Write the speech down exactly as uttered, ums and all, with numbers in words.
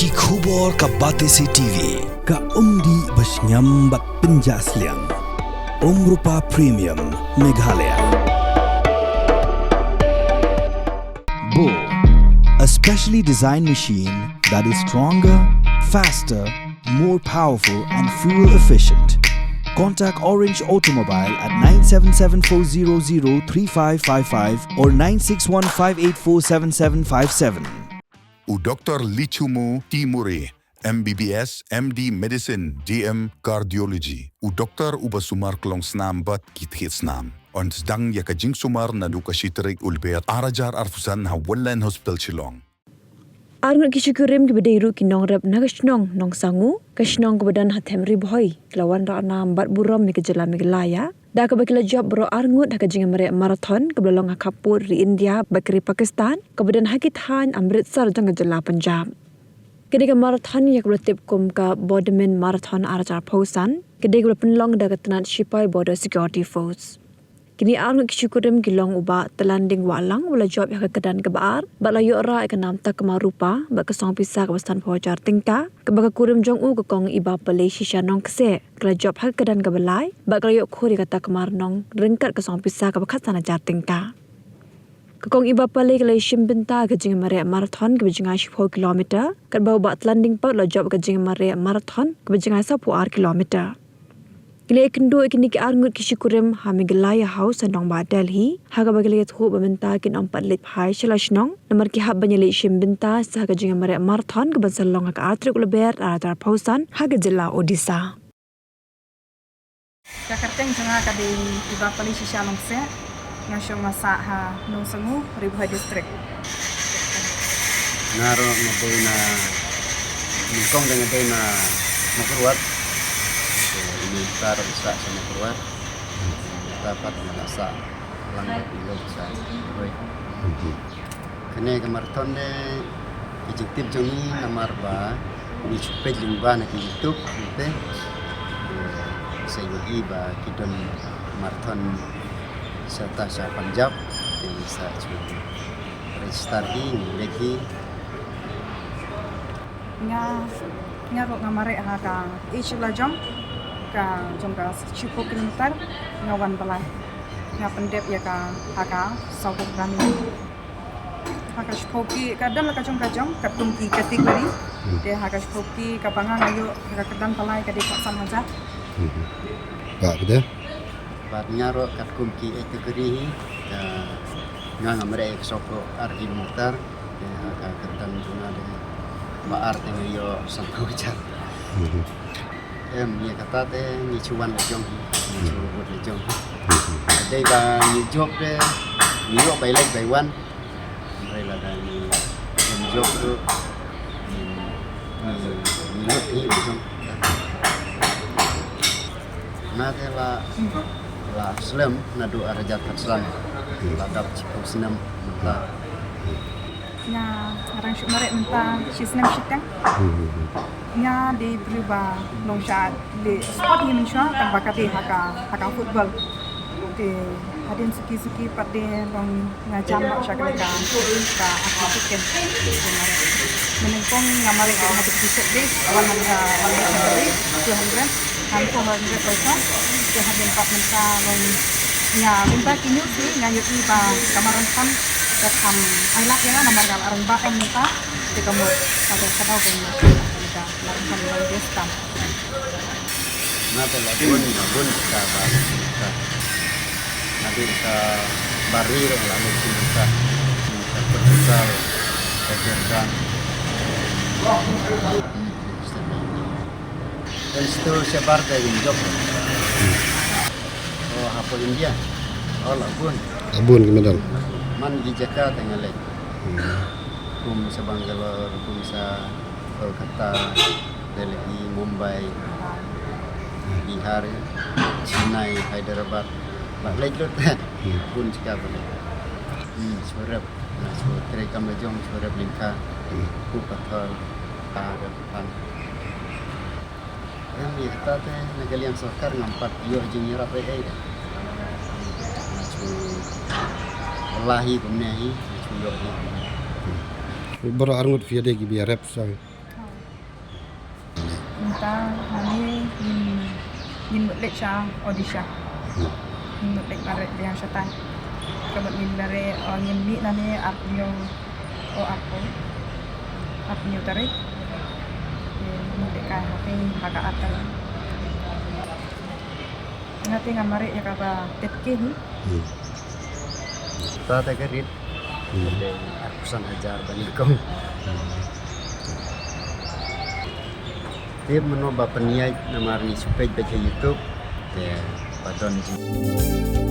Ki khubor ka Batesi T V, ka umdih ba shngiam bad pynjah sliang. Umrupa Premium, Meghalaya. Bo, a specially designed machine that is stronger, faster, more powerful and fuel efficient. Contact Orange Automobile at nine seven seven four zero zero three five five five or nine six one five eight four seven seven five seven. U Doktor Lichumu T Murray, M B B S, M D Medicine, D M Cardiology. U doktor uba sumar klongsnam bad ki thied snam. Yn sdang ïa ka jingsumar naduh ka shi tarik u Lber ar hajar arphew san ha Wonderland Hospital Shillong. Arngut ki shikurim kiba dei ruh ki nongrep na ka shnong Nongsangu, ka shnong kaba don ha them Ri Bhoi, ki la wanrah nam bad burom ïa ka jylla Meghalaya da kaba ki la jop baroh arngut ha ka jingïamareh marathon kaba la long ha khappud ri India bad ka ri Pakistan, kaba don ha ki thaiñ Amritsar jong ka jylla Punjab. Ka dei ka marathon ïa kaba la tip kum ka Bodeman Marathon ar hajar arphew san, ka dei kaba la pynlong da ka tnat shipai Border Security Force. Kine arngut ki shikurim ki long u Bah Tlanding Wahlang, u la jop ïa ka kyrdan kaba ar bad la ïoh rah ïa ka nam takma rupa bad ka song pisa kaba sanphew hajar tyngka, kaba ka kurim jong u ka Kong Ibapale Shisha Nongkseh ka la jop ha ka kyrdan kaba lai bad ka la ïoh khur ïa ka takma rnong ryngkat ka song pisa kaba khatsan hajar tyngka. Ka Kong Ibapale ka la ïashim bynta ka jingïamareh marathon kaba jngai shiphew kilometer, katba u Bah Tlanding pat u la jop ka jingïamareh marathon kaba jngai sawphew ar kilometer. Ki la ïakynduh ïa kine ki arngut ki shikurim ha Meghalaya House ha nongbah Delhi, ha kaba ki la ïathuh ba mynta kin ym pat leit phai sha la shnong namar ki hap ban ïaleit shim bynta sa ha ka jingïamareh marathon kaban sa long ha ka ar tarik u Lber ar hajar arphew san ha ka jylla Odisha. Ka kyrteng jong nga ka dei Ibapale Shisha Nongkseh. Nga shong nga sah ha Nongsangu, Ri Bhoi District. Nga ruh nga dei na nyngkong, dei nga dei na Mawkyrwat. Te ïa mynta ruh nga sah sha Mawkyrwat. Mynta pat nga la sah lang bad u Lok sha Ri Bhoi. Kane ka marathon ne, ka jingtip jong ngi namar ba ngi shu peit lyngba na ki YouTube, te sa ïohi ba ki don marathon sha ta sha Punjab, te sa shu register hi, ngi leit hi. Nga, nga ruh nga mareh ha ka age la jong, ka jong ka shiphew kilometer, nga wan ba lai. Nga pyndep ïa ka ha ka sawphew gram. Ha ka shiphew ki, ka don la ka jong ka jong, katkum ki category. Hmm. Te ha ka shiphew ki kaba nga, nga ïoh ha ka kyrdan ba lai ka dei khatsan hajar. Hmm. Ba ka dei? Bad nga ruh katkum ki category hi, ka nga, nga mareh ïa ka sawphew ar kilometer. Te ha ka kyrdan jong nga dei ba ar, te nga ïoh sanphew hajar. Hmm. Em, ïa kata te ngi shu wan la jong, ngi shu bud la jong. Dei ba ngi jop te ngi ïoh bai leit bai wan. Hynrei lada ngi ym jop ruh, ngi, ngi, ngi lut hi la jong. Nga te la, la slem naduh ar hajar khatsan. La dap shiphew snem mynta. Nga, nga dang shu mareh mynta shi snem shiteng. Nga dei briew ba long shad leh sport hi mynshuwa, tang ba ka dei ha ka, ha ka football. Te hadien suki suki pat te long nga jam bad sha kane ka, ka athletic camp. Mynnyngkong nga mareh ha ka district base, one hundred, one hundred, two hundred, and four hundred also. Te hadien pat mynta long nga, mynta ki news hi nga ïohi ba ka marathon ka kham ailad ïa nga namar nga la rangbah em mynta. Te ka mut ka dei ka daw ban ïa ka marathon long distance. Nga te la bun, la bun ka ba ka. Nga dei ka bari ruh la leh ka. Ka futsal, ka jerdan. Kan stul shabar ka jin jop. Oh, hapoh India. Oh, la bun. La bun ki medal. Man ki jaka te nga leit. Hmm. Kum sa Bangalore, kum sa Kolkata, Delhi, Mumbai, Bihar, Chennai, Hyderabad. Ba leit lut. Hmm. Bun jaka ba leit. Hmm, shu rep. Nga shu trei kam la jong, shu rep lyngkha. Hmm. Ku pathor. Ka rep pan. Em, ïa kata te na ka liang sorkar ngam pat ïoh jingïarap ei ei de. Nga shu lah hi kumne hi, nga shu ïoh hi. Baroh arngut phi ïadei kiba ïarap sa. Ta nane ngin ngin mut leit sha Odisha. Ngin mut leit mareh biang shatai. Ka mut ngin mareh, ngin mih nane arphew o arphew, arphew tarik. Ngin mut leit kai hapdeng ha ka ar tarik. Nga te nga mareh ïa kaba tip ki hi. Ta ta ka rit. Te arphew san hajar ba nyngkong. Tip mano ba pynïaid namar ngi shu peit beit ha YouTube. Te ba don jing.